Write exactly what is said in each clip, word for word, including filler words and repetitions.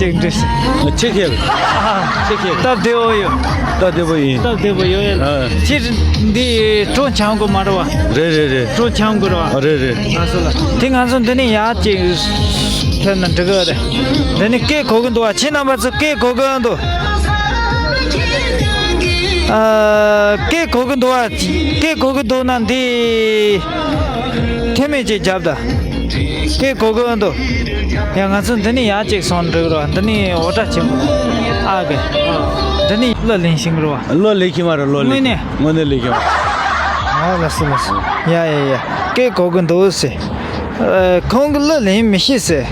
ཅིག་འདྲི། ཆེ་ཁེལ། ཆེ་ཁེལ། སྟབས་བདེ་བོ་ཡོད། སྟབས་བདེ་བོ་ཡིན། སྟབས་བདེ་བོ་ཡོད་ཡ། ཨ། ཁྱེད་འདི་གྲོ་འཆམ་དགོས་མ་རེད་བ། རེད་རེད་རེད། གྲོ་འཆམ་དགོས་རེད་བ། རེད་རེད། ང་ཚོ་ལ་དེ་ང་ཚོ་འདི་ནས་ཡར་ཅིག་ཐོན་ན་འགྲིག་གི་རེད། འདི་ནས་སྐད་གོ་གི་འདུག་བ། ཁྱེད་རྣམ་པ་ཚོ་སྐད་གོ་གི་འདུག་ཨ། སྐད་གོ་གི་འདུག་བ། སྐད་གོ་གི་འདུག་ན་འདི། མཐེ་མོ་ཅིག་རྒྱབ་ད། སྐད་གོ་གི་འདུག་ཡ། ང་ཚོ་འདི་ནས་ཡར་ཅིག་སོང་འགྲིག་རོགས། འདི་ནས་འོ་ཏྲ་ཆེན་པོ། ཨ་གི། འདི་ནས་གླུ་ལེན་ཤིང་རོགས། གླུ་ལེན་ཤིང་མ་རེད། གླུ་ལེན། དངོས་གནས། དངོས་གནས་ལེན་ཤིང་མ། ཨ། ལགས་སོ་ལགས་སོ། ཡ་ཡ་ཡ། སྐད་གོ་གི་འདུག་ཟེར། ཨ། ཁོང་གི་གླུ་ལེན་མི་ཤེས་ཟེར།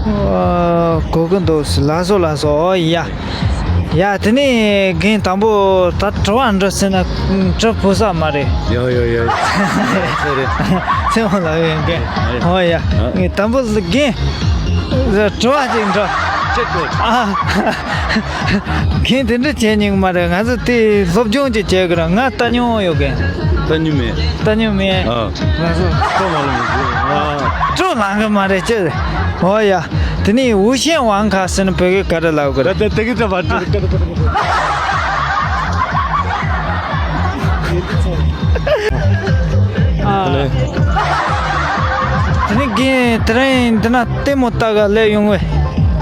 ཨ། གོ་གི་འདུག་ཟེར། ལགས་སོ་ལགས་སོ། ཨོ་ཡ། ཡ། དེ་ནས་རྒན་དང་པོ་ད་དྲི་བ་འདྲི་ཟེར་ན་དྲི་ཕོད་ས་མ་རེད། ཡོ་ཡོ་ཡོ། ཚེ་མོ་ལགས་ཡོད་མཁན། ཨོ་ཡ། ཨ། དང་པོ་རྒན། དྲི་བ་ཅིག་འདྲི། ཅི་དགོས། ཨ། རྒན་དེ་འདྲ་བྱེད་མྱོང་མ་རེད། ང་ཚོ་དེ་སློབ་སྦྱོང་ཅིག་བྱེད་དགོས་ར། ང་ལྟ་མྱོང་ཡོད་མཁན། ལྟ་མྱོང་མེད། ལྟ་མྱོང་མེད། ཨ། ང་ཚོ་སྤྲོ་མ་ལངས་མི་འདུག་ཨ། སྤྲོ་ལངས་གི་མ་རེད་ཅེ། ཨོ་ཡ། དེ་ནས་无线网卡ཟེར་ན་བོད་སྐད་ག་རེ་ལབ་དགོས་རེད། ད་ད་དེ་གི་ད་བར་དུ་ཀ་ད་ཀ་ད་ཀ་ད། ཨ། ལེ། དེ་ནས་རྒན་དེ་རིང་འདི་ན་ལྟད་མོ་ལྟ་ག་སླེབས་ཡོང་བས།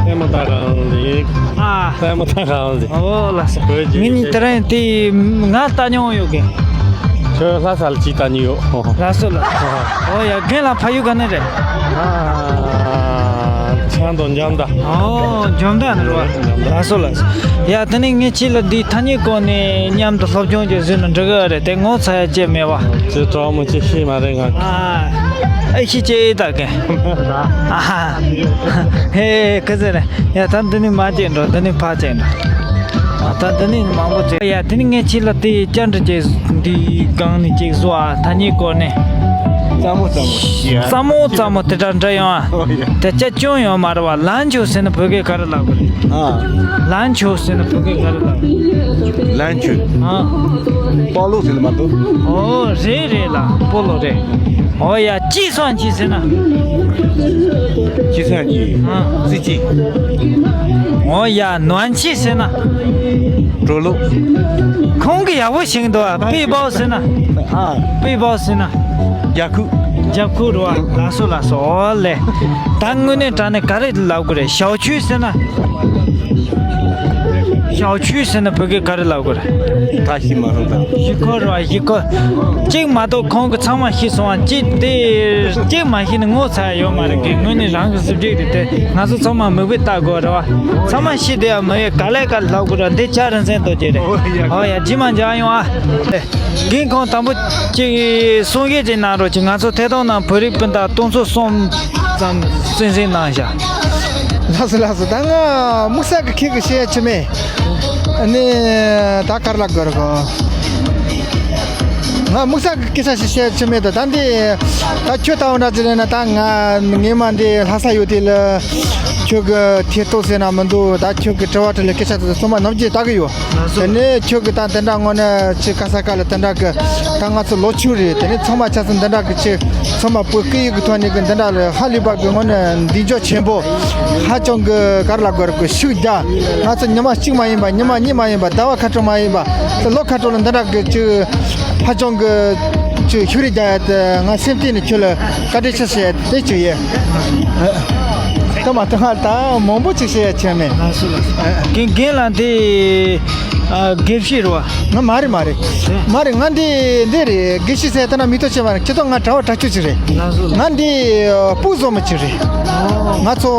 ལྟད་མོ་ལྟ་ག་འོང་ཟིག་ཨ། ལྟད་མོ་ལྟ་ག་འོང་ཟིག་ཨོ་ལགས་སོ། བོད་ཀྱི་ངས་ནི་དེ་རིང་དེ་ང་ལྟ་མྱོང་ཡོད་གི། ཁྱོད་ལྷ་ས་ལ་ཅིག་ལྟ་མྱོང་ཡོད། ལགས་སོ་ལགས་སོ། ཨོ་ཡ། རྒན་ལགས་ཕ་ཡུལ་ག་ནས་རེད། ཨ། ཆབ་མདོ་འཇམ་མདའ། ཨོ་འཇམ་མདའ་ནས་རེད་བ། ལགས་སོ་ལགས་སོ། ཡ། དེ་ནས་ངས་ཁྱེད་ལ་འདི་ཐ་སྙད་སྐོར་ནས་མཉམ་དུ་སློབ་སྦྱོང་ཅིག་བཟོས་ན་འགྲིག་གི་རེད་དེ། ངོ་ཚ་ཡ་ཅིག་མེད་བ། ཅི་དྲག་མོ་ཅིག་ཤེས་མ་རེད་ང་། ཨ། ཨེ་ཤེས་ཅིག་ཨེ་ད་གི། ཨ་ཧ། ཧེ། ཁ་ཟེར་རེད། ཡ། ད་འདི་ནས་མར་ཅིག་འགྲོ། འདི་ནས་ཕར་ཅིག་འགྲོ། ཨ། ད་འདི་ནས་མང་པོ་ཅིག་ཡ། དེ་ནས་ངས་ཁྱེད་ལ་དེ་བཅར་འདྲི་ཅིག་འདི་སྒང་ནས་ཅིག་བཟོ་ཨ། ཐ་སྙད་སྐོར་ནས། སླ་མོ་སླ་མོ། ཡ། སླ་མོ་སླ་མོ་དེ་འདྲ་འདྲ་ཡོང་ཨ། ཨོ་ཡ། དེ་ཆ་སྐྱོན་ཡོད་མ་རེད་བ། ལན་ཆོད་ཟེར་ན་བོད་སྐད་ག་རེ་ལབ་དགོས་རེད། ཨ། ལན་ཆོད་ཟེར་ན་བོད་སྐད་ག་རེ་ལབ་དགོས། ལན་ཆོད། ཨ། སྤོ་ལོ་ཟེར་ལ་མ་གཏོགས། ཨོ་རེད་རེད་ལ། སྤོ་ལོ་རེད། ཨོ་ཡ། ཅི་སོང་ཅི་ཟེར་ན། ཅི་སོང་ཅི། ཨ། སི་ཅི། ཨོ་ཡ། ནོན་ཅི་ཟེར་ན། གྲོ་ལོ། ཁོང་གི་ཡག་པོ་ཞིག་འདུག་ཨ། པི་པའོ་ཟེར་ན། ཨ། པི་པའོ་ཟེར་ན། རྒྱབ་ཁུག་རྒྱབ་ཁུག་རེད་བ། ལགས་སོ་ལགས་སོ། ཨོ་ལེ། ད་དངོས་གནས་དྲང་གནས་ག་རེ་ལབ་དགོས་རེད། ཞའོ་ཆུས་ཟེར་ན། ཞའོ་ཆུས་ཟེར་ན་བོད་སྐད་ག་རེ་ལབ་དགོས་རེད། ད་ཤེས་མ་སོང་ད། གཞིས་ཁོལ་རེད་བ། གཞིས་ཁོལ། གཅིག་མ་གཏོགས་ཁོང་གི་ཚང་མ་ཤེས་སོང་བ། གཅིག་དེ་གཅིག་མ་ཤེས་ན་ངོ་ཚ་ཡ་ཡོད་མ་རེད་གི། དངོས་གནས་རང་གི་གཟི་བརྗིད་རེད་དེ། ང་ཚོ་ཚང་མ་མིག་དཔེ་ལྟ་དགོས་རེད་བ། ཚང་མ་ཤེས་བསྡད་ཡ་མ་ཡོད། ག་ལེ་ག་ལེ་ལབ་དགོས་རེད། འདི་ལྕགས་རིན་ཆེན་རྡོ་རྗེ་རེད། ཨོ་ཡ། ཨོ་ཡ། རྗེས་མ་མཇལ་ཡོང་ཨ། རྒན་ཁོང་དང་པོ་ཅིག་གསུང་བཤད་ཅིག་གནང་རོགས་གྱིས། ང་ཚོ་ཐད་གཏོང་ནང་བོད་རིགས་སྤུན་ཟླ་སྟོང་ཚོ་གསུམ་ཙམ་གསན་གཟིགས་གནང་བཞག་ལགས་སོ་ལགས་སོ། ད་ང་དམིགས་བསལ་གྱི་ཁྱེད་ཀྱི་བཤད་ཡ་ཅིག་མེད། ཨ་ནི་ད་ག་རེ་ལབ་དགོས་རེད་གོ། ང་དམིགས་བསལ་གྱི་སྐད་ཆ་ཞིག་བཤད་ཡ་ཅིག་མེད་དོ། ད་འདི་ད་ཁྱོད་ལྟ་བུ་འདྲ་ཅིག་ལབ་ན། ད་ང་སྔས་མ་འདི་ལྷ་ས་ཡོད་དུས་ལ་ཁྱོད་ཀྱི་ཐད་གཏོང་ཟེར་ན་མི་འདུག་ད་ཁྱོད་ཀྱི་དྲི་བ་དྲིས་ལན་སྐད་ཆ་དེ་ཚོ་ཚང་མ་ནམ་རྒྱུན་ལྟ་གི་ཡོད། དེ་ནས་ཁྱོད་ཀྱི་ད་དེ་འདྲ་དངོས་གནས་ཅིག་ག་ས་ག་ལ་དེ་འདྲ་གི་ད་ང་ཚོ་ལོ་ཆུང་རེད། དེ་ནས་ཚང་མ་ཆ་ཚང་དེ་འདྲ་གི་ཅིག་ཚང་མ་བོད་སྐད་ཡིག་གི་ཐོག་ནས་གི་འདི་འདྲ་ལ་ཧ་ལས་པ་གི་དངོས་གནས་མདུན་ཅོག་ཆེན་པོ། ཧ་ཅང་གི་ག་རེ་ལབ་དགོས་རེད་གི། ཤུགས་རྒྱག་ང་ཚོ་ཉི་མ་གཅིག་མ་ཡིན་པ། ཉི་མ་གཉིས་མ་ཡིན་པ། ཟླ་བ་ཁ་དྲོ་མ་ཡིན་པ། ད་ལོ་ཁ་དྲོ་ལ་འདི་འདྲ་གི་ཅིག་ཧ་ཅང་གི་ཅིག་ཤུགས་རེ་རྒྱག་ཡ་དེ་ང་སེམས་གཏིང་ནས་ཁྱོད་ལ་བཀའ་དྲིན་ཆེ་ཞུ་ཡ་དེ་ཅིག་ཡིན། ད་མ་ད་ང་ད་མང་པོ་ཅིག་བཤད་ཡ་ཆེ་མེད། ལགས་སོ་ལགས་སོ། རྒན་རྒན་ལགས་འདི་ཨ་དགེ་བཤེས་རེད་བ། ང་མ་རེད་མ་རེད། མ་རེད། ང་འདི་འདི་རེད། དགེ་བཤེས་ཟེར་ད་ན་མི་ཐོག་ཆེ་བ་རེད། ཁྱེད་ཚོ་ང་གྲྭ་བ་གྲྭ་ཆོས་ཅིག་རེད། ལགས་སོ་ལགས། ང་འདི་སྤུ་བཟོ་མི་ཅིག་རེད། ང་ཚོ་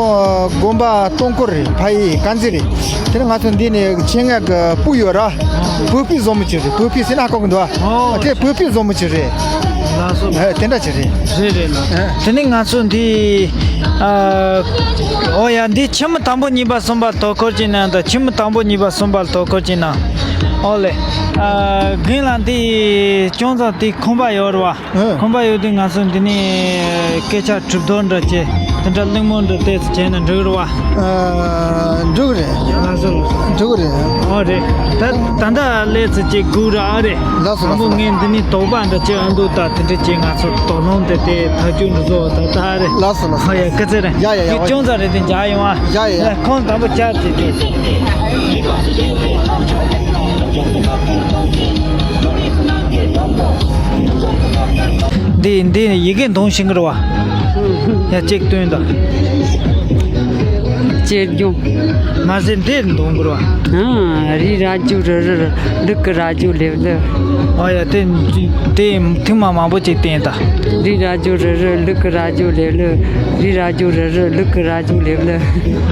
དགོན་པ་སྟོང་སྐོར་རེད། ཕ་ཡི་དཀར་མཛེས་རེད། དེ་ནས་ང་ཚོ་འདི་ནས་ཆེད་མངགས་ཀྱི་སྤུ་ཡོད་ར། བོད་སྤུ་བཟོ་མི་ཅིག་རེད། བོད་སྤུ་ཟེར་ན་ཧ་གོ་གི་འདུག་ཨ། ཨོ། དེ་བོད་སྤུ་བཟོ་མི་ཅིག་རེད། ལགས་སོ། ཨ། དེ་འདྲ་ཅིག་རེད། རེད་རེད་ལགས། ཨ། དེ་ནས་ང་ཚོ་འདི་ཨ། ཨོ་ཡ། འདི་ཆེན་མོ་དང་པོ་གཉིས་པ་གསུམ་པ་དོ་ཁུར་ཅིག་གནང་དང་། ཆེན་མོ་དང་པོ་གཉིས་པ་གསུམ་པ་དོ་ཁུར་ཅིག་གནང་། ཨོ་ལེ། ཨ། རྒན་ལགས་འདི་ཅུང་ཙམ་འདི་ཁང་པ་ཡོད་རེད་བ། ཨ། ཁང་པ་ཡོད་དུས་ང་ཚོ་འདི་ནས་སྐད་ཆ་གྲུབ་དོན་འདྲ་བྱས། དེ་འདྲ་གླེང་མོལ་འདྲ་ཏོག་ཙམ་བྱས་ན་འགྲིག་རེད་བ། ཨ། འགྲིག་རེད། ལགས་སོ་ལགས་སོ། འགྲིག་གི་རེད། ཨོ་རེད། ད་ད་ལྟ་སླེབས་ཚེ་ཅིག་སྒུག་ར་ཨ་རེད། ལགས་སོ། དང་པོ་ངས་འདི་ནས་དོགས་པ་འདྲ་ཅིག་ཨ་འདུག་ད་དེ་འདྲ་ཅིག་ང་ཚོ་དོགས་སློང་དེ་དེ་ཐག་གཅོད་འདྲ་བཟོ་ད་ད་ཨ་རེད། ལགས་སོ་ལགས་སོ། ཨོ་ཡ་སྐུ་ཚེ་རིང་། ཡ་ཡ་ཡ། ཁྱོད་ཅུང་ཙམ་རེ་དེ་འཇགས་ཡོང་ཨ། ཡ་ཡ་ཡ། ཁོང་དང་པོ་བཅར་ཅིག་ཅིག་འདི་འདི་ཡི་གེ་འདོན་ཤེས་ཀྱི་རེད་བ། ཡ་གཅིག་སྟོན་དང་། གཅེར་རྒྱུང་། མ་ཟད་འདིར་འདོན་དགོས་ར། ཨ། རི་ར་ཇོ་རི་རི། ལུག་གི་ར་ཇོ་ལེབ་ལེབ། ཨ་ཡ་དེ་དེ་ཐེངས་མ་མང་པོ་ཅིག་བསྟན་ད། རི་ར་ཇོ་རི་རི། ལུག་གི་ར་ཇོ་ལེབ་ལེབ། རི་ར་ཇོ་རི་རི། ལུག་གི་ར་ཇོ་ལེབ་ལེབ།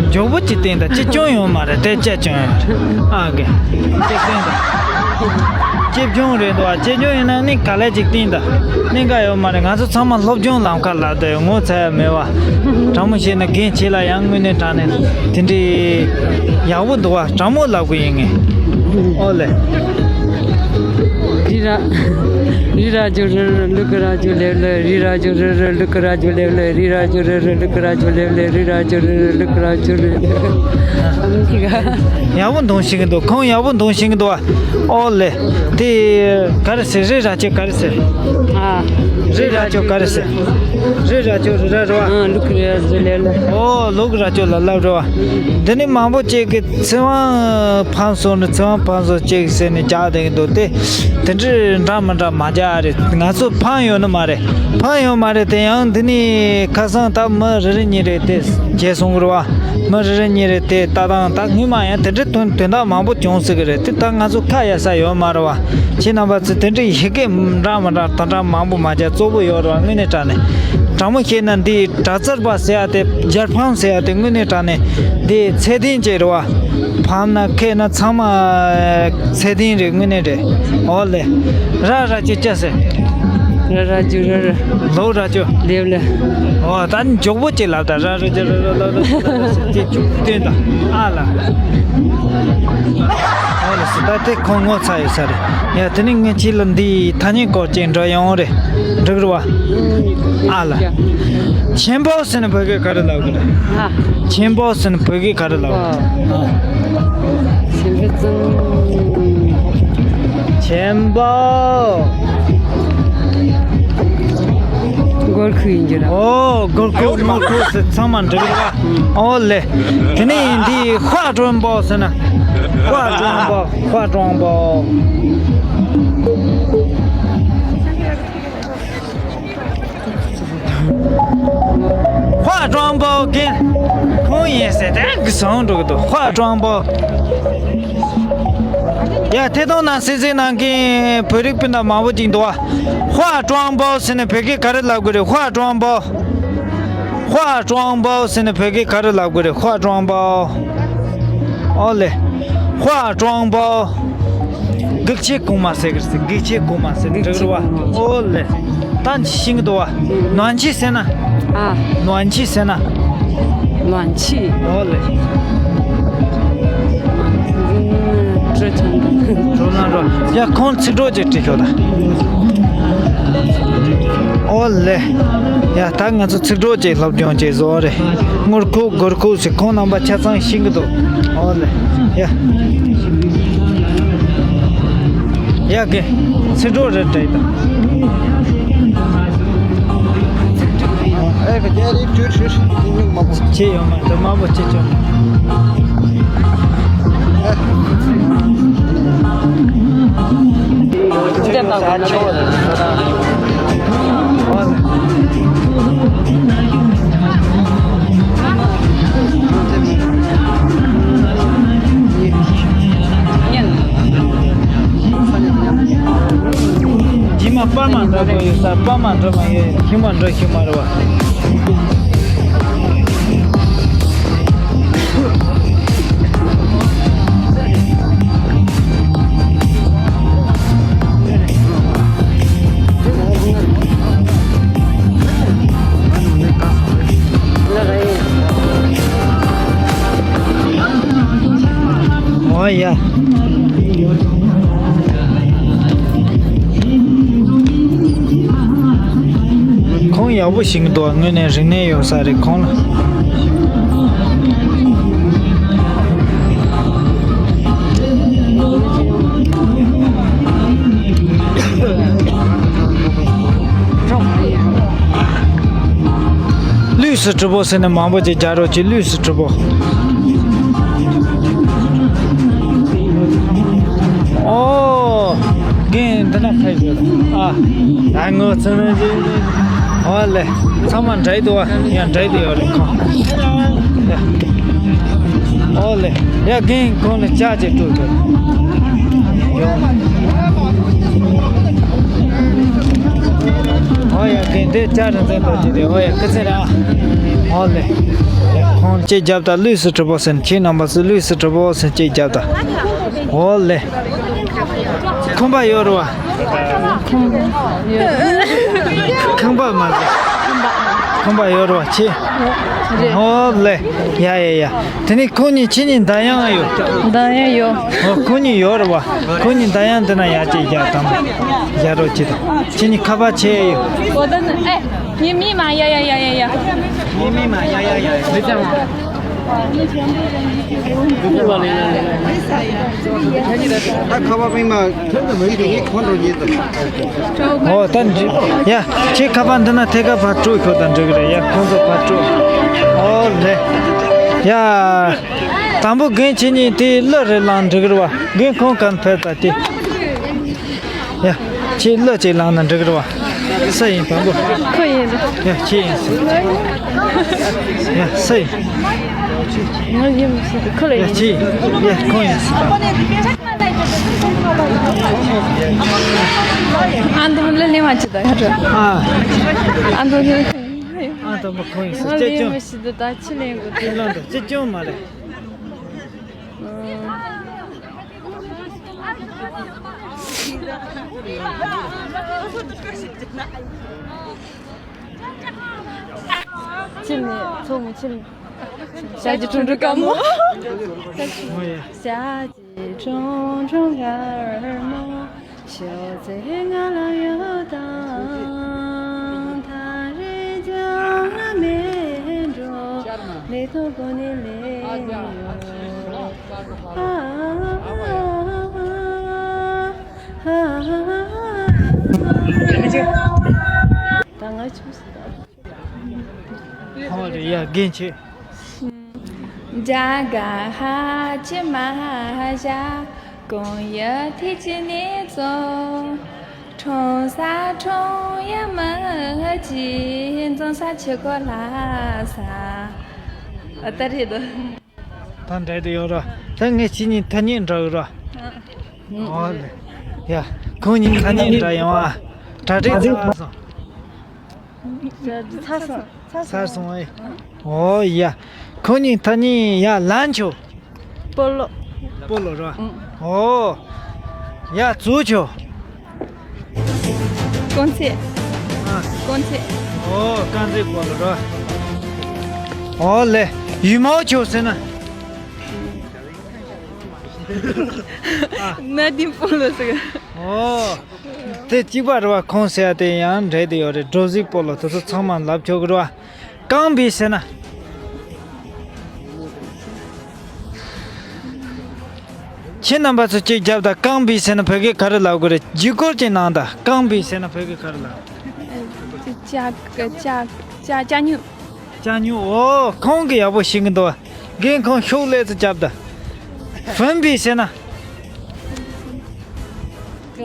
མགྱོགས་པོ་ཅིག་བསྟན་ད། ཅི་སྐྱོན་ཡོད་མ་རེད། དེ་ཅི་སྐྱོན་ཡོད་རེད། ཨ་གི་ཅིག་བསྟན་ད། ཅི་སྐྱོན་རེད་འདུག་ཨ། ཅི་སྐྱོན་ཡོད་ན་ནི་ག་ལེ་ཅིག་བསྟན་ད། གནད་འགག་ཡོད་མ་རེད། ང་ཚོ་ཚང་མ་སློབ་སྦྱོང་ལམ་ཁ་ལ་དེ་ངོ་ཚ་ཡ་མེད་བ། དྲང་མོ་བཤད་ན་རྒན་ཁྱེད་ལ་ཡང་དངོས་གནས་དྲང་གནས་དེ་འདྲའི་ཡག་པོ་འདུག་བ། དྲང་མོ་ལབ་དགོས་ཡིན་ངས། ཨོ་ལེ། རི་ར། རི་ར་ཇོ་རི་རི། ལུག་གི་ར་ཇོ་ལེབ་ལེབ། རི་ར་ཇོ་རི་རི། ལུག་གི་ར་ཇོ་ལེབ་ལེབ། རི་ར་ཇོ་རི་རི། ལུག་གི་ར་ཇོ་ལེབ་ལེབ། རི་ར་ཇོ་རི་རི། ལུག་གི་ར་ཇོ་ལེབ་ལེབ། ཡག་པོ་འདོན་ཤེས་ཀྱི་འདུག་ཁོང་ཡག་པོ་འདོན་ཤེས་ཀྱི་འདུག་བ། ཨོ་ལེ། དེ་ག་རེ་ཟེར། རི་ར་ཅོ་ག་རེ་ཟེར། ཨ། རི་ར་ཅོ་ག་རེ་ཟེར། རི་ར་ཅོ་རི་ར་རེད་བ། ཨ། ལུག་རི་ར་ཅོ་ལེབ་ལེབ། ཨོ་ལུག་ར་ཅོ་ལ་ལབ་རེད་བ། འདི་ནི་མང་པོ་ཅིག་གི་ཚེ་དབང་ཕམ་སོང་ནི་ཚེ་དབང་ཕམ་སོང་ཅིག་ཟེར་ནས་རྒྱག་བསྡད་ཀྱི་འདུག་དེ་དེ་འདྲའི་འདྲ་མི་འདྲ་མ་རྒྱག་རེད། ང་ཚོ་ཕམ་ཡོད་ནི་མ་རེད། ཕམ་ཡོད་མ་རེད། དེ་ཡང་འདི་ནི་ཁ་སང་ད་མི་རེ་རེ་གཉིས་རེ་དེ་བརྗེད་སོང་གི་རེད་བ། མི་རེ་རེ་གཉིས་རེ་དེ་ལྟ་སྟངས་ད་སྔོན་མ་ཡང་དེ་འདྲའི་དོན་དོན་དག་མང་པོ་བྱུང་སྲིད་ཀྱི་རེད། དེ་ད་ང་ཚོ་ཁ་ཡ་ས་ཡོད་མ་རེད་བ། ཁྱེད་རྣམ་པ་ཚོས་དེ་འདྲའི་ཡི་གེ་འདྲ་མི་འདྲ་དོན་དག་མང་པོ་མ་རྒྱག་གཙོ་བོ་ཡོད་རེད་བ། དངོས་གནས་དྲང་གནས་དྲང་མོ་བཤད་ན་འདི་དྲག་རྩལ་པ་ཟེར་ཡ་དེ་རྒྱལ་ཕམ་ཟེར་ཡ་དེ་དངོས་གནས་དྲང་གནས་འདི་ཚད་ལྡན་ཅིག་རེད་བ། ཕམ་ན་ཁེ་ན་ཚང་མ་ཚད་ལྡན་རེད། དངོས་གནས་རེད། ཨོ་ལེ། ར་ར་ཅོ་ཅི་ཟེར། ར་ར་ཇོ་རི་རི། ལུག་ར་ཅོ་ལེབ་ལེབ། ཨོ་ད་ནི་མགྱོགས་པོ་ཅིག་ལབ་ད། ར་ར་ཇོ་རི་རི་ལ་ལ་ལ་ལ་ཅིག་ཅུག་སྟོན་ད། ཨ་ལ། ཨོ་ལེ་སི་ད་དེ་ཁོང་ངོ་ཚ་ཡོད་ས་རེད། ཡ་དེ་ནི་ངས་ཁྱེད་ལ་འདི་ཐ་སྙད་སྐོར་ཅིག་འདྲི་ཡོང་རེད། འགྲིག་རེད་བ། ཨ་ལ། ཆེན་པོ་ཟེར་ན་བོད་སྐད་ག་རེ་ལབ་གི་རེད། ཨ། ཆེན་པོ་ཟེར་ན་བོད་སྐད་ག་རེ་ལབ་གི་རེད། ཨ། ཆེན་པོ་ཙང་། ཆེན་པོ། སྒོར་ཁུག་ཡིན་རྒྱུ་ར། ཨོ་སྒོར་ཁུག་སྒོར་ཁུག་ཟེར་ཚང་མ་འགྲིག་གི་རེད་བ། ཨོ་ལེ། དེ་ནས་འདི་ཧྭ་ཀྲུང་པའོ་ཟེར་ན། ཧྭ་ཀྲུང་པའོ། ཧྭ་ཀྲུང་པའོ། ཧྭ་ཀྲུང་པའོ་རྒན་ཁོང་ཡིན་ཟེར་དེ་གི་བཟང་འགྲོ་གི་འདུག་ཧྭ་ཀྲུང་པའོ། ཡ་ཐད་གཏོང་ནང་གསན་གཟིགས་གནང་མཁན་བོད་རིགས་སྤུན་ཟླ་མང་པོ་ཅིག་འདུག་བ། ཧྭ་ཀྲུང་པའོ་ཟེར་ནས་བོད་སྐད་ག་རེ་ལབ་དགོས་རེད། ཧྭ་ཀྲུང་པའོ། ཧྭ་ཀྲུང་པའོ་ཟེར་ནས་བོད་སྐད་ག་རེ་ལབ་དགོས་རེད། ཧྭ་ཀྲུང་པའོ། ཨོ་ལེ། ཧྭ་ཀྲུང་པའོ། གེགས་ཆེ་གོང་མ་ཟེར་གི་རེད། གེགས་ཆེ་གོང་མ་ཟེར་གི་འགྲིག་རེད་བ། ཨོ་ལེ། ད་ཤིང་དུ་བ། ནོན་ཆི་ཟེར་ན། ཨ། ནོན་ཆི་ཟེར་ན། ནོན་ཆི། ཨོ་ལེ། ཀྲོ་ཆང་། ཀྲོ་ན་ཀྲོ། ཡ་ཁོང་ཚིག་གྲོགས་ཅིག་བྲིས་ཤོག་ད། ཨོ་ལེ། ཡ་ད་ང་ཚོ་ཚིག་གྲོགས་ཅིག་སློབ་སྦྱོང་ཅིག་བཟོ་རེད། སྔུར་ཁུག་སྒོར་ཁུག་ཟེར་ཁོང་རྣམ་པ་ཆ་ཚང་ཤེས་ཀྱི་འདུག་ཨོ་ལེ། ཡ། ཡ་གི། ཚིག་གྲོགས་རེ་བྲིས་དང་། ཨེ་ག་རྒྱ་རིགས་བྲིས་བྲིས་བྲིས་ཉུང་མ་པོ། ཆེ་ཡོད་མ་རེད། དམའ་པོ་ཆེ་ཆོག་རྗེས་མ་པར་མ་འདྲ་པོ་ཡོད་ས། པར་མ་འདྲ་མ་ཡོད། ཤིང་མ་འདྲ་ཤིང་མ་རེད་བ། ཨོ་ཡ། ཁོང་ཡག་པོ་ཞིག་འདུག་དངོས་གནས་རིག་གནས་ཡོད་ས་རེད་ཁོང་ལ། ལུས་སུ་གྲུབ་པོ་ཟེར་ནས་མང་པོ་ཅིག་རྒྱག་རོགས་གྱིས། ལུས་སུ་གྲུབ་པོ། ཨོ། རྒན་འདི་ན་ཕེབས་ཡོད། ཨ། ད་ངོ་ཚ་ན་ཅིག་ཨོ་ལེ། ཚང་མ་འདྲ་འདུག་བ། ཡང་འདྲ་འདུག་ཡོད་རེད་ཁོང་། ཨོ་ལེ། ཡ་རྒན་ཁོང་ལ་ཇ་ཅིག་སྤྲོད་དགོས། ཨོ་ཡ་རྒན་དེ་ཇ་རིན་ཆེན་ཏོག་ཅིག་རེད། ཨོ་ཡ་སྐུ་ཚེ་རིང་། ཨོ་ལེ། ཁོང་ཅིག་རྒྱབ་དང་། ལུས་སུ་གྲུབ་པོ་ཟེར། ཁྱེད་རྣམ་པ་ཚོ་ལུས་སུ་གྲུབ་པོ་ཟེར་ཅིག་རྒྱབ་དང་། ཨོ་ལེ། ཁང་པ་ཡོད་རེད་བ། ཁང་པ་མ་ཟེར། ཁང་པ་ཡོད་རེད་བ་ཁྱེད། རེད། ཨོ་ལེ། ཡ་ཡ་ཡ། དེ་ནས་ཁོང་གཉིས་ཁྱེད་གཉིས་མདའ་ཡང་ཡོད། མདའ་ཡང་ཡོད། ཨོ་ཁོང་གཉིས་ཡོད་རེད་བ། ཁོང་གཉིས་མདའ་ཡང་འདི་ན་ཡར་ཅིག་རྒྱག་དང་། རྒྱག་རོགས་གྱིས་དང་། ཁྱེད་གཉིས་ཁ་པར་ཆེ་ཡོད། ཨོ་ད་ནི་ཨེ། ངའི་མིང་མ་ཡ་ཡ་ཡ་ཡ་ཡ། ངའི་མིང་མ་ཡ་ཡ་ཡ་ཡ། ད་ཁ་པར་མིང་མ་ཁྱོད་ཀྱི་མིང་དེ་ངས་གོ་འགྲོ་ཉེན་དུ། ཨོ་ད་འགྲིག་ཡ། ཁྱེད་ཁ་པར་འདི་ན་ཐད་ཀར་ཕར་སྤྲོད་ཤོག་དང་འགྲིག་གི་རེད་ཡ། ཁོང་ཚོ་ཕར་སྤྲོད། ཨོ་ལེ། ཡ། དང་པོ་རྒན་ཁྱེད་གཉིས་དེ་གླུ་རེ་བླངས་འགྲིག་གི་རེད་བ། རྒན་ཁོང་གང་ཕེབས་ད་དེ། ཡ། ཁྱེད་གླུ་ཅིག་བླངས་ན་འགྲིག་གི་རེད་བ། སུ་ཡིན་དང་པོ། ཁོ་ཡིན་རེད། ཡ་ཁྱེད་ཡིན་ཟེར། ཡ་སུ་ཡིན། ང་ཡིན་མི་སྲིད་ཁོ་ལ་ཡ་ཡིན། ཁྱེད་ཡིན། ཡ་ཁོང་ཡིན་ཟེར་དང་། ཨ་མདོ་ལ་ལེན་མ་བྱེད་ད་ཡ་ར། ཨ། ཨ་མདོ་ལ། ཨ་དང་པོ་ཁོང་ཡིན་ཟེར། ང་ལེན་མི་སྲིད་ད་ད་ཕྱི་ལེན་དགོས་དེ། ལོན་དུ་ཅི་ཅུང་མ་རེད། ཕྱིར་ནས་ཚོགས་མི་ཕྱིར་ནས། ཞག་གི་ཁྲུང་ཁྲུང་དཀར་མོ། ཞག་གི་ཁྲུང་ཁྲུང་དཀར་མོ། ཞོགས་ཟེར་ང་ལ་ཡོད་དང་། ཐག་རིང་ཅང་མེད་འགྲོ། ལས་ཐོག་གོ་ནས་ལས་ཡོད། ད་ང་ཆུང་སུ། ཧོ་རེ་ཡ་རྒན་ཆེ། དགྲ་དགའ་ཧ་ཅི་མ་ཧ་ཞ། གོང་ཡ་ཐི་ཅི་ནི་ཙོ། ཁྲོང་ས་ཁྲོང་ཡ་མ་ཧ་ཅི། ཙོང་ས་ཆི་ཁོ་ལ་ས། ཨ་ད་རེད་དོ། ད་འདྲ་དུ་ཡོང་ར། ད་ངས་ཁྱེད་གཉིས་ཐ་སྙད་འདྲ་ཡོད་ར། ཨོ་ལེ། ཡ། ཁོང་གཉིས་ཐ་སྙད་འདྲ་ཡོང་ཨ། གྲ་སྒྲིག་ཚར་སོང་། ཚར་སོང་། ཚར་སོང་ཨེ། ཨོ་ཡ། ཁོང་གཉིས་ཐ་སྙད་ཡ་ལན་ཆོ། སྤོ་ལོ། སྤོ་ལོ་ར། ཨོ། ཡ་ཙུ་ཆོ། རྐང་རྩེད། ཨ། རྐང་རྩེད། ཨོ་རྐང་རྩེད་སྤོ་ལོ་ར། ཨོ་ལེ། ཡུ་མའོ་ཆོ་ཟེར་ན། ཨ། ན་དིང་སྤོ་ལོ་ཟེར། ཨོ། དེ་གཅིག་པ་རེད་བ། ཁོང་ཟེར་ཡ་དེ་ཡང་འདྲེས་དེ་ཡོད་རེད། སྒྲོ་གཟིག་སྤོ་ལོ་དེ་ཚོ་ཚང་མ་ལབ་ཆོག་གི་རེད་བ། རྐང་བི་ཟེར་ན། ཁྱེད་རྣམ་པ་ཚོ་གཅིག་རྒྱབ་དང་། རྐང་བི་ཟེར་ན་བོད་སྐད་ག་རེ་ལབ་དགོས་རེད། བརྒྱུད་སྐུར་གྱི་ནང་དང་། རྐང་བི་ཟེར་ན་བོད་སྐད་ག་རེ་ལབ། ཅ་ཅ་ཅ་ཅ་ཉུ། ཅ་ཉུ། ཨོ་ཁོང་གི་ཡག་པོ་ཤེས་ཀྱི་འདུག་རྒན་ཁོང་ཤུགས་ལས་ཚོ་རྒྱབ་དང་། ཧྥུན་བི་ཟེར་ན། ཀ་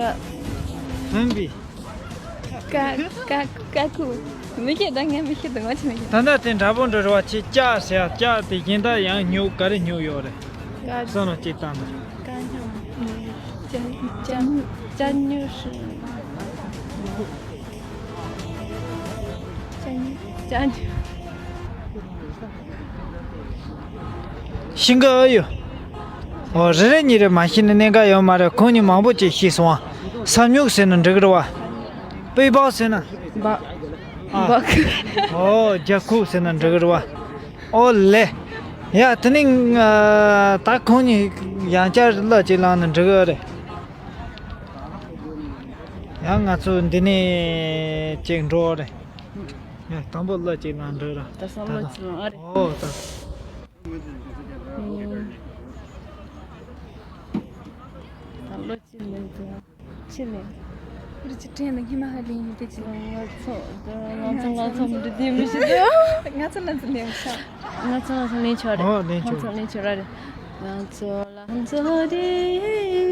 ཧྥུན་བི། ཀ་ཀ་ཀ་ཁུ། མི་ཤེས་ད། ངས་མི་ཤེས་ད། ང་ཆི་མི་ཤེས། ད་ལྟ་དེ་འདྲ་པོ་འདྲ་རེད་བ། ཁྱེད་ལྕགས་ཟེར་ཡ། ལྕགས་དེ་གཞན་དག་ཡང་ཉོ་ག་རེ་ཉོ་ཡོད་རེད། ཀ་བསམ་བློ་ཅིག་བཏང་ན། ཀ་ཉོ། ཅ་ཅ་ཅ་ཉོ་ཧྲི། ཅ་ཉོ་ཅ་ཉོ། ཤིང་གི་ཨ་ཡོ། ཨོ་རེ་རེ་གཉིས་རེ་མ་ཤེས་ན་གནད་འགག་ཡོད་མ་རེད། ཁོང་གཉིས་མང་པོ་ཅིག་ཤེས་སོང་ཨ། ས་སྨྱུག་ཟེར་ན་འགྲིག་གི་རེད་བ། པེ་སྦག་ཟེར་ན། སྦག་ཨ། སྦག་ཨོ་རྒྱ་ཁུག་ཟེར་ན་འགྲིག་གི་རེད་བ། ཨོ་ལེ། ཡ་དེ་ནི་ད་ཁོང་གཉིས་ཡང་བསྐྱར་གླུ་ཅིག་བླངས་ན་འགྲིག་གི་རེད། ཡང་ང་ཚོ་འདི་ནས་ཅིག་འགྲོ་རེད། ཡ་དང་པོ་གླུ་ཅིག་བླངས་འགྲོ་ར། ད་སང་གླུ་ཅིག་བླངས་ཨ་རེད། ཨོ་ད། ད་གླུ་ཅིག་ལེན་དུ་ཕྱི་ནས། རི་ཅི་ཕྲན་དང་ཉི་མ་ཧ་ལིང་ཡིན་དེ་ཅི། ང་ཚོ་ང་ཚོ་ང་ཚོ་མི་འདྲ་དེ་མི་ཤེས་དོ། ང་ཚོ་ང་ཚོ་ལེན་ཆོག་རེད། ང་ཚོ་ང་ཚོ་ལེན་ཆོག་ར་རེད། ང་ཚོ་ལ་ང་ཚོ་དེ་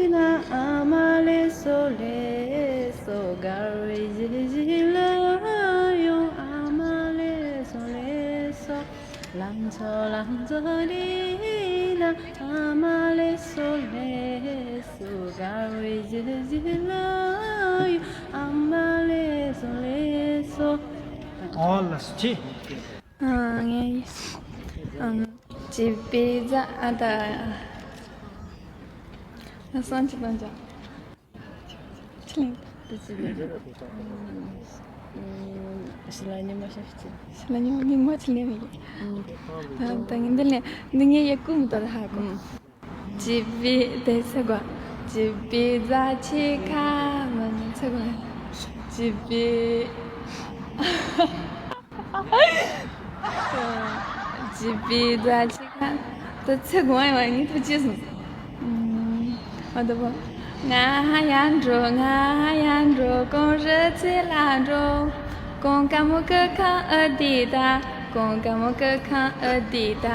ན་ཨ་མ་ལེ་སོ་ལེ་སོ། དགའ་བའི་གཞིས་གཞིས་ལ་ཡོང་ཨ་མ་ལེ་སོ་ལེ་སོ། ལང་ཚོ་ལང་ཚོ་རི་ན་ཨ་མ་ལེ་སོ་ལེ་སོ། དགའ་བའི་གཞིས་གཞིས་ལ་ཡོད་ཨ་མ་ལེ་སོ་ལེ་སོ། ཨོ་ལ་སི་ཆི། ཨ་ངས་ཨམ་བྱིས་པའི་རྩ་ཨ་ད་ཨ་སང་ཆི་དང་ཅང་། ཆི་ལིང་། དེ་ཅི་ལ། ཨམ། ཞི་ལ་ཉི་མ་ཤ་ཤི་ཅི། ཞི་ལ་ཉི་མ་ཉི་མ་ཆི་ལིང་མི་གི། ཨམ། ད་ངན་འདི་ལེ་འདི་ངས་ཡ་ཀུ་མི་ཏོ་ར་ཧ་གོ། ཨམ། བྱིས་པའི་དེ་ཚེ་གོ། བྱིས་པའི་རྩ་ཆེ་ཁ་མ་ནི་ཚེ་གོ། བྱིས་པའི། བྱིས་པའི་རྩ་ཆེ་ཁ། ད་ཚེ་གོང་ཡང་ངས་ཐུགས་རྗེ་སོང་། ཨ་ད་པོ། ང་ཧ་ཡ་འགྲོ་ང་ཧ་ཡ་འགྲོ། ཀོང་རི་ཚེ་ལ་འགྲོ། ཀོང་ཀ་མོ་ཀི་ཁང་ཨ་དི་ད། ཀོང་ཀ་མོ་ཀི་ཁང་ཨ་དི་ད།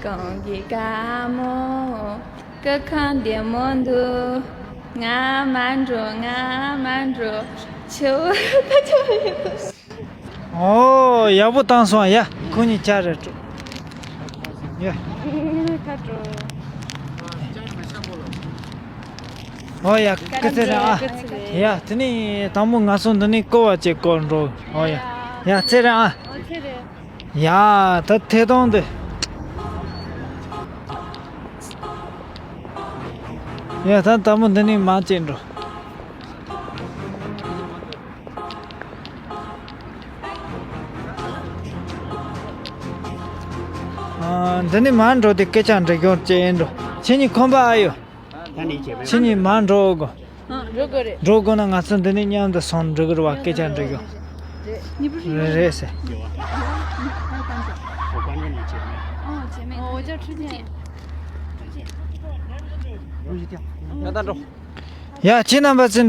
ཀོང་གི་ཀ་མོ་ཀི་ཁང་བདེ་མོ་འདུག་ང་མ་འགྲོ་ང་མ་འགྲོ། ཆུ་བོ་ད་ཆུ་བོ་ཡོད། ཨོ་ཡག་པོ་བཏང་སོང་ཡ། ཁོ་གཉིས་ཆ་རེ་སྤྲོད། ཡ། ཁ་སྤྲོད། ཨོ་ཡ་སྐུ་ཚེ་རིང་ཨ། ཡ་དེ་ནས་དང་པོ་ང་ཚོ་འདི་ནས་ཀོ་བ་ཅིག་བསྐོར་འགྲོ། ཨོ་ཡ། ཡ་ཚེ་རིང་ཨ། ཡ་ད་ཐད་གཏོང་འདི། ཡ་ད་དང་པོ་འདི་ནས་མར་ཅིག་འགྲོ། ཨ། འདི་ནས་མར་འགྲོ་དེ་སྐད་ཆ་འདྲི་རྒྱུ་ཅིག་ཡིན་འགྲོ། ཁྱེད་གཉིས་ཁོམ་པ་ཨ་ཡོད། ཁྱེད་གཉིས་མར་འགྲོ་དགོས། འགྲོ་དགོས་རེད། འགྲོ་དགོས་ན་ང་ཚོ་འདི་ནས་མཉམ་དུ་སོང་འགྲོ་གི་རེད་བ། སྐད་ཆ་འདྲི་རྒྱུ་རེད་ཟེར། ཡ་ཁྱེད་རྣམ་པ་ཚོས།